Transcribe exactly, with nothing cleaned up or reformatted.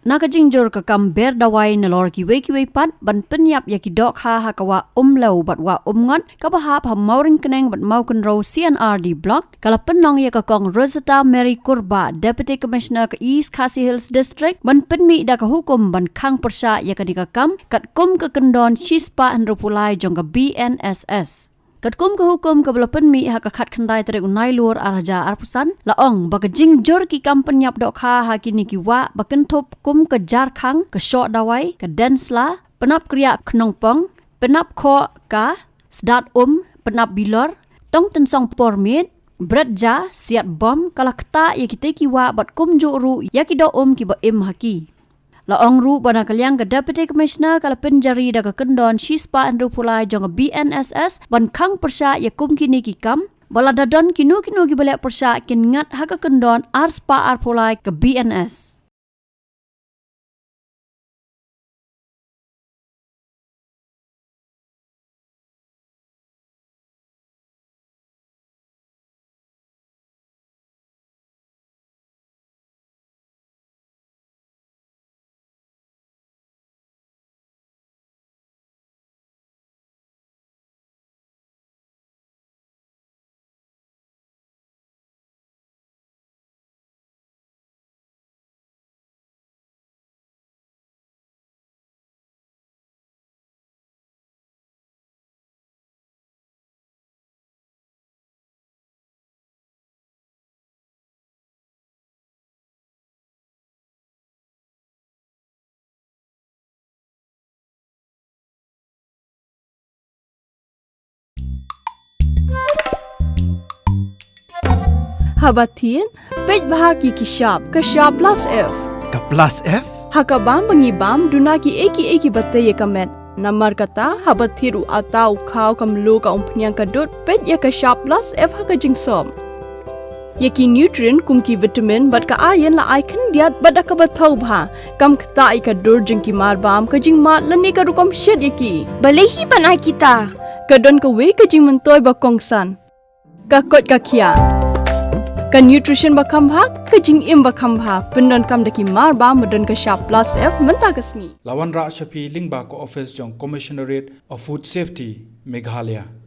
na ka jingjur ka kam ber dawai nalor kiwei kiwei pat ban pynïap ïa ki dohkha ha ka wah Umlew bad wah Umngot kaba hap ha Mawryngkneng bad Mawkynrew C and R D Block, ka la pynlong ïa ka Kong Rosetta Mary Kurbah, Deputy Commissioner ka East Khasi Hills District, ban pynmih da ka hukum ban khang pyrshah ïa kane ka kam katkum ka kyndon shispah hynriewphew lai jong ka B N S S. Katkum ka hukum kaba la pynmih ha ka khatkhyndai tarik u Nailur arhajar arphew san, la ong ba ka jingjur ki kam pynïap dohkha ha kine ki wah ba kynthup kum ka Jarkhang, ka Shohdawai, ka Densla, Pnap Kriah Khnongpong, Pnap Khoh Ka, Sdat Um, Pnap Bilor, Tongtynsong Pormiet, Bretja, Siatbom, ka la ktah ïa kitei ki wah bad kumjuh ruh ïa ki doh um kiba im ha ki. La ong ruh ba na ka liang ka Deputy Commissioner ka la pynjari da ka kyndon shispah hynriewphew lai jong ka B N S S ban khang pyrshah ïa kum kine ki kam, ba lada don kino kino kiba leh pyrshah kin ngat ha ka kyndon arspah arphew lai ka B N S. Haba thied, peit bha ïa ki shap, ka shap plus F. Ka plus F? Ha ka bam ba ngi bam, duna kiei kiei kiba tei ïa ka met. Namar kata, haba thied u atta, u khaw, ka mluh, ka umphniang, ka dud, peit ïa ka shap plus F ha ka jingsop. Ïa ki nutrient kum ki vitamin bad ka iron la ai khyndiat bad da kaba thaw bha. Kam ktah ïa ka dur jong ki marbam, ka jingmad lane ka rukom shet ïa ki. Balei hi ban ai kita? Ka don kawei ka jingmyntoi ba kongsan. Ka koit ka khiah. Ka nutrition ba kham bha, ka jingim ba kham bha. Pyndonkam da ki marbam ba don ka shap plus F mynta ka sngi. La wanrah sha phi lyngba ka office jong Commissionerate of Food Safety, Meghalaya.